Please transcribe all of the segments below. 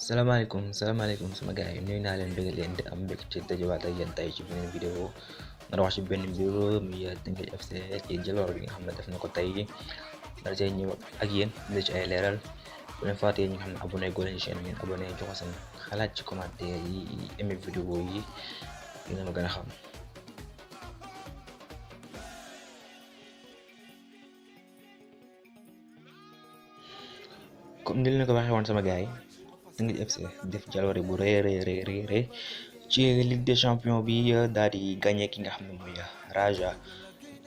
salaamaaleykum sama gars yi nuyu naa leen bëgg leen di am mbégte dajewaat ak yéen tey ci beneen vidéo nar wax ci benn vidéo mi Teungueth FC ci jaloor bi nga xam ne def na ko tey nar see ñëw ak yéen di ci ay leeral bu leen fàttee ñi nga xam ne abonné goo leen chaîne ngeen abonné joxe seen xalaat ci commentaire yi aimé vidéo yi dina ma gën a xam. comme ni leen ko waxee woon sama gars yi Teungueth FC def jaloore bu rëy ci Ligue des champions bi daal di gagné ki nga xam ne mooy Raja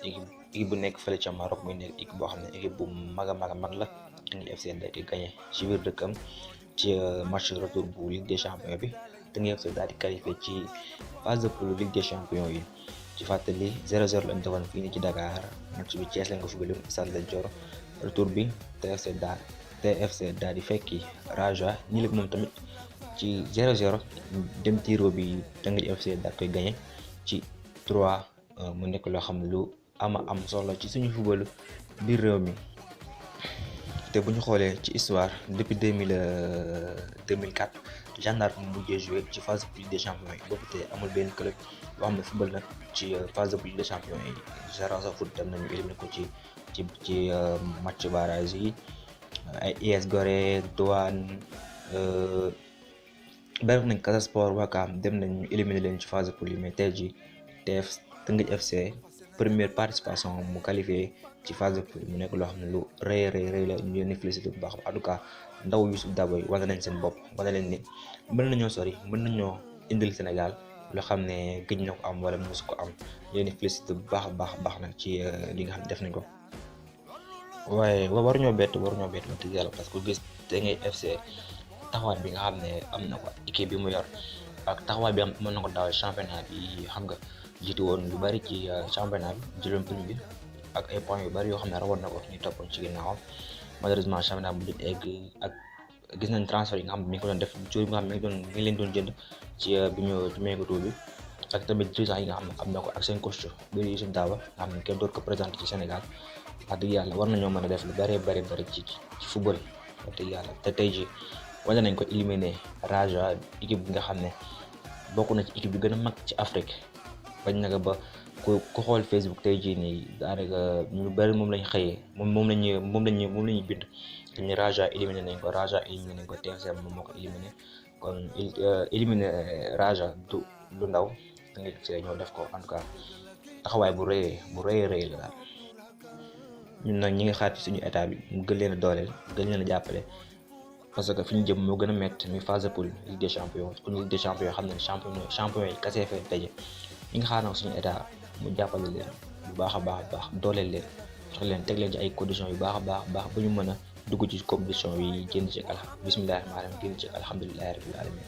équipe bu nekk fële ca Maroc muy nekk équipe boo xam ne équipe bu mag a mag la Teungueth FC daal di gagné ci biir dëkkam ci match retour bu Ligue des champions bi Teungueth FC daal di qualifié ci phase de poule Ligue des champions yi ci fàttali 0-0 lañ defoon fii nii ci Dakar match bi Thiès lañ ko footballé Stade Lat Dior retour bi TFC daal di fekki Raja ñi lépp moom tamit ci 0-0 dem tiro bi Teungueth FC daal koy gagné ci 3 mu nekk loo xam ne lu am solo ci suñu football biir réew mi te bu ñu xoolee ci histoire depuis 2004 Gendarme mu mujjee joué ci phase de Ligue des champions yi boobu te amul benn club boo xam ne football na ci phase de Ligue des champions yi Génération Foot dem nañu éliminé ko ci match barrage yi. ay US Gorée Douane bari nañ Casa Sport Ouakam dem nañ ñu éliminer leen ci phase de poule yi mais tey jii Teungueth FC première participation mu qualifié ci phase de poule mu nekk loo xam ne lu rëy la ñu leen di félicité bu baax en tout cas ndaw Youssouf Dabo yi wane nañ seen bopp wane leen ni mën nañoo sori mën nañoo indil Sénégal loo xam ne gëj na ko am wala mosu ko am ñu leen di félicité bu baax nag ci li nga xam ne def nañ ko. waaye waruñoo bett wax dëgg yàlla parce que gis Teungueth FC taxawaay bi nga xam ne am na ko équipe bi mu yor ak taxawaay bi mën na ko daaw championnat bi xam nga jiitu woon lu bari ci championnat bi jëloon prime bi ak ay points yu bari yoo xam ne rawoon na ko ñu toppoon ci ginnaawam malheureusement championnat bu duñ egg ak gis nañ transfert yi nga xam ne mi ngi ko doon def jour yi nga xam ne mi ngi leen doon jënd ci bi ñu ci mercato bi ak tamit dirigeants yi nga xam ne am na ko ak seen coach bi Youssouf Dabo nga xam ne kenn doot ko présenté ci Sénégal wax dëgg yàlla war nañoo mën a def lu bari ci football wax dëgg yàlla te tey jii wala nañ ko éliminer Raja équipe bi nga xam ne bokk na ci équipe bi gën a mag ci Afrique bañ naka ba ku xool Facebook tey jii nii daanaka ñu bari moom lañ xëyee moom lañuy bind dañu Raja éliminer nañ ko TFC moom moo ko éliminer kon éliminer Raja du lu ndaw da nga gis ñoo def ko en tout cas taxawaay bu rëy la daal. ñun nag ñi ngi xaar ci suñu état bi mu gën leen a dooleel gën leen a jàppale parce que fi ñu jëm moo gën a métti muy phase de poule Ligue des champions kon Ligue des champions xam ne champion yi kase fee daje ñi ngi xaar nag suñu état mu jàppale leen bu baax a baax dooleel leen jox leen teg leen ci ay conditions yu baax a baax ba ñu mën a dugg ci compétition yi génn ci bismillahi rahmaani rahiim génn ci alhamdulillahi rabbil alamin.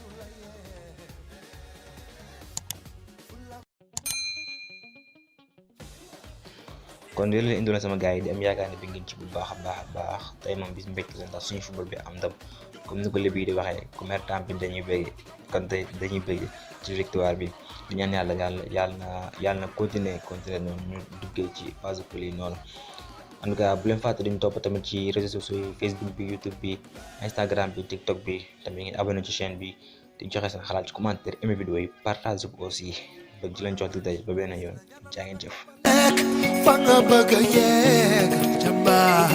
kon yooyu leen indiwoon sama gars yi di am yaakaar ne bi ngeen ci bu baax a baax tey moom bis mbégte la ndax suñu football bi am ndam comme ni ko lépp yi di waxee ku mer temps bi dañuy bëgg kon tey dañuy bëgg ci victoire bi di ñaan yàlla na continuer noonu ñu duggee ci phase de poule yi noonu. en tout cas bu leen fàtte di ñu topp tamit ci réseaux sociaux yi Facebook bi YouTube bi Instagram bi TikTok bi tamit ngeen abonné ci chaîne bi di joxe seen xalaat ci commentaire aimé vidéo yi partage ko aussi ba di leen jox di daje ba beneen yoon jaa ngeen jëf. fa nga bëgg a yegg ca mbaa